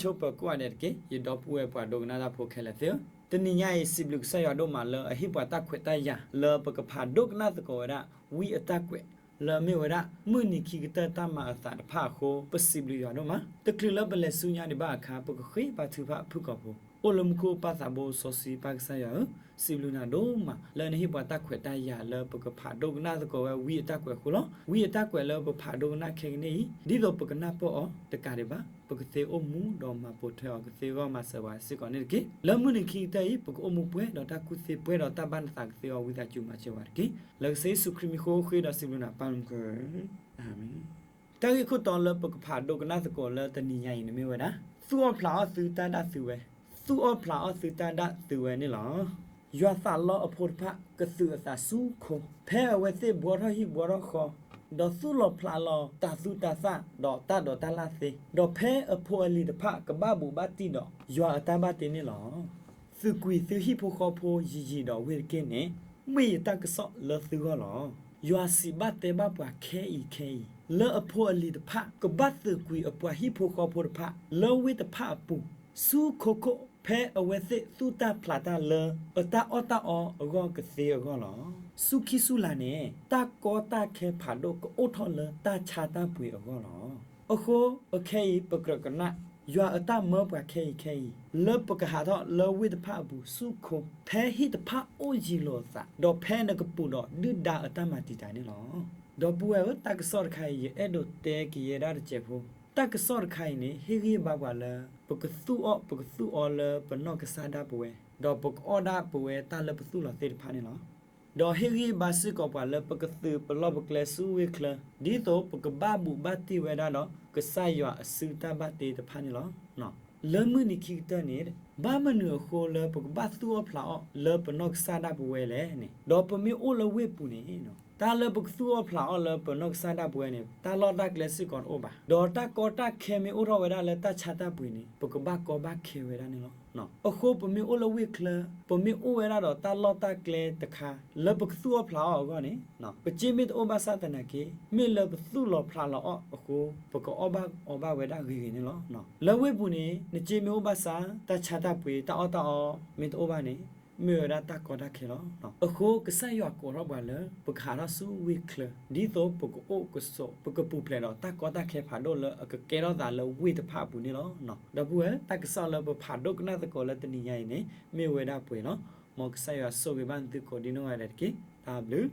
ဆိပၢၤကိးဂၤဒဲးတက့ၢ်. ယဒီပုၢ်ဝဲၢ်ပှၤဒိကနၣ်တၢ်ဖိခဲလၢာ်သ့ၣ်ဧၢ, တနံၤညါအံၤ စံးဘျုးကစၢ်ယွၤဒိၣ်မးလၢအဟ့ၣ်ပှၤတၢ်ခွဲးတၢ်ယာ် လၢပကဖးဒိကနၣ်သကိးဝဲဒၣ် ဝံအတၢ်ကွဲး လၢအမ့ၢ်ဝဲဒၣ် မုၢ်နံၤခံကတၢၢ်တၢ်မၤအသးတဖၣ်အဃိ ပစံးဘျုးယွၤဒိၣ်မး. တချုးလၢပလဲၤဆူညါဒံးဘၣ်အခါ ပကဃ့ဘါထုကဖၣ်ဖုၣ်ကိာ်ဖိ, အိၣ်လၢမူခိၣ်ပၢ်သးဘိစီဆှံပၢ်ကစၢ်ယွၤဧၢ, စံးဘျုးနၤဒိၣ်မး လၢနဟ့ၣ်ပှၤတၢ်ခွဲးတၢ်ယာ်လၢပကဖးဒိကနၣ်သကိးဝဲ ဝံအတၢ်ကွဲးအဃိလီၤ. ဝံအတၢ်ကွဲးလၢပဖးဒိကနၣ်ခဲကနံၣ်အံၤ ဒ်သိးပကနၢ်ပၢၢ်အီၤတကးဒံးဘၣ် ပကသ့အိၣ်မူဒီးမၤပိာ်ထွဲအီၤကသ့အဂီၢ် မၤစၢၤပှၤစ့ၢ်ကီးန့ၣ်တက့ၢ်. လၢမုၢ်နံၤခံကတၢၢ်အံၤ ပကအိၣ်မူပှဲၤဒီးတၢ်ကူၣ်သ့ ပှဲၤဒီးတၢ်ဘၣ်နသးကသ့အဂီၢ် ဝံသးစူၤမၤစၢၤပှၤတက့ၢ်. လၢကစၢ်ယ့ၣ်ၡူးခရံာ်မံၤအဃိ ဃ့ဒီးစံးဘျုးနၤပၢ်လၢမူခိၣ်ဧၢ, အၤမ့ၣ်. တၢ်ဂ့ၢ်ခိၣ်တီလၢပကဖးဒိကနၣ်သကိးလၢတနံၤညါအံၤန့ၣ်မ့ၢ်ဝဲဒၣ် သူၣ်အီၣ်ဖျးအီၣ်သုတၢ်ဒၣ်သုဝဲ, သူၣ်အီၣ်ဖျးအီၣ်သုတၢ်ဒၣ်သုဝဲန့ၣ်လီၤ. ယွၤသးလီအဖိတဖၣ် ကသုးအသးဆူခိ, ဖဲအဝဲသ့ၣ်ဘှီထီၣ်ဟံၣ်ဘှီထီၣ်ဃီ, ဒီးသူၣ်လီၤဖျးလီၤတၤသူတၤသၣ် ဒီးတၢ်ဒိးတၢ်လၣ်သ့, ဒီးဖဲအဖိအလံၤတဖၣ် ကဘၣ်ဘူးဘၣ်တံၢ်ဒီး ယွၤအတၢ်ဘၣ်တ့န့ၣ်လီၤ. သုးကွံာ်သုဟံၣ်ဖိဃီဖိယံာ်ယံာ်ဒီးဝ့ၢ်တက့ၢ်န့ၣ် မ့ၢ်ယတၢ်ကစီၣ်လၢသုဂီၢ်လီၤ. ယွၤစံးဘၣ်တဲဘၣ်ပှၤခဲအံၤခဲအံၤ, လၢအဖိအလံၤတဖၣ် ကဘၣ်သုးကွံာ်အပှၤဟံၣ်ဖိဃီဖိတဖၣ် လၢဝ့ၢ်တဖၣ်အပူၤ ဆူခိခိၣ်, ဖဲအဝဲသ့ၣ်သူၣ်တၢ်ဖျးတၢ်လၢအတၢ်အီၣ်တၢ်အီအဂီၢ်ကသ့အဂီၢ်လီၤ. ဆူခံဆူလၤန့ၣ် တၢ်ကီတၢ်ခဲဖးဒိၣ်ကအိၣ်ထီၣ်လၢတၢ်ဆါတၢ်ပှ့ၤအဂီၢ်လီၤ. အဃိအခဲအံၤ ပကြၢးကနၣ် ယွၤအတၢ်မၢပှၤခဲအံၤခဲအံၤ လၢပကဟးထီၣ်လၢဝ့ၢ်တဖၣ်အပူၤဆူခိ, ဖဲဟံၣ်တဖၣ်အိၣ်ယံၤလိာ်အသး, ဒီးဖဲနကပူၤဒီးဒုၣ်ဒါအတၢ်မၤတံာ်တာ်န့ၣ်လီၤ. ဒီပုၢ်ဝဲၢ်ဧၢ, တၢ်ကစီၣ်တခါအံၤ ယအဲၣ်ဒိးတဲကယဲဒၣ်တစဲးဖိ, တၢ်ကစီၣ်တခါအံၤန့ၣ် ဟ့ၣ်ဂံၢ်ဘါပှၤလၢ ပကသူၣ်အီၣ် ပကသူၣ်အီလၢပနီၢ်ကစၢ်ဒၣ်ပဝဲ, ဒီးပကအီၣ်ဒၣ်ပဝဲတၢ်လၢပသူၣ်လီၤသ့ၣ်တဖၣ်န့ၣ်လီၤ. ဒီးဟ့ၣ်ဂံၢ်ဘါစ့ၢ်ကီးပှၤလၢပကသုးပလီၢ်ပကျဲဆူဝ့ၢ်ချၢ, ဒ်သိးပကဘၣ်ဘူးဘၣ်တံၢ်ဝဲဒၣ်ဒီး ကစၢ်ယွၤအစုတၢ်ဘၣ်တ့တဖၣ်န့ၣ်လီၤ. လၢမုၢ်နံၤခံကတၢၢ်န့ၣ် ဘၣ်မနုၤအဃိလၢပကဘၣ်သူၣ်အီၣ်ဖျးအီၣ်လၢပနီၢ်ကစၢ်ဒၣ်ပဝဲလဲၣ်န့ၣ်, ဒီးပမ့ၢ်အိၣ်လၢဝ့ၢ်ပူၤန့ၣ် တၢ်လၢပကသူၣ်အီၣ်ဖျးအီၣ်လၢပနီၢ်ကစၢ်ဒၣ်ပဝဲန့ၣ် တၢ်လီၢ်တၢ်ကျဲစ့ၢ်ကီးတအိၣ်ဘၣ်. ဒီးတၢ်ကီတၢ်ခဲမ့ၢ်အိၣ်ထီၣ်ဝဲဒၣ်လၢတၢ်ဆါတၢ်ပှ့ၤန့ၣ် ပကဘၣ်ကီဘၣ်ခဲဝဲဒၣ်န့ၣ်လီၤ. အဃိပမ့ၢ်အိၣ်လၢဝ့ၢ်ချၢ, ပမ့ၢ်အိၣ်ဝဲဒၣ်ဒီးတၢ်လီၢ်တၢ်ကျဲတခါ လၢပကသူၣ်အီၣ်ဖျးအီၣ်အဂီၢ်န့ၣ်, ပစ့မ့ၢ်တအိၣ်ဘၣ်ဆၣ်သနာ်က့ မ့ၢ်လၢပသူၣ်လီၤဖျးလီၤအီၣ်အဃိ ပကအီၣ်ဘၣ်အီဘၣ်ဝဲဒၣ်ဂ့ၤဂ့ၤန့ၣ်လီၤ. လၢဝ့ၢ်ပူၤန့ၣ် နစ့မ့ၢ်အိၣ်ဘၣ်ဆၣ် တၢ်ဆါတၢ်ပှ့ၤ တၢ်အီၣ်တၢ်အီမ့ၢ်တအိၣ်ဘၣ်န့ၣ် မ့ၢ်ဝဲဒၣ်တၢ်ကီတၢ်ခဲလီၤ. အဃိကစၢ်ယွၤကိးထီၣ်ပှၤလၢ ပကဟးထီၣ်ဆူဝ့ၢ်ချၢ ဒ်သိးပကအိၣ်ကဆိး ပကပူၤဖျဲးဒီးတၢ်ကီတၢ်ခဲဖးဒိၣ်လၢအကကဲထီၣ်သးလၢဝ့ၢ်တဖၣ်အပူၤန့ၣ်လီၤ. ဒီပုၢ်ဝဲၢ်, တၢ်ကစီၣ်လၢပဖးဒိၣ်ကနၣ်သကိးလၢတနံၤညါအံၤန့ၣ် မ့ၢ်ဝဲဒၣ်ပှဲၤလီၤ. မ်ကစၢ်ယွၤဆိၣ်ဂ့ၤဘၣ်နသုကိးဒံနီၢ်ဂၤဒဲးတက့ၢ်. တၢ်ဘျုး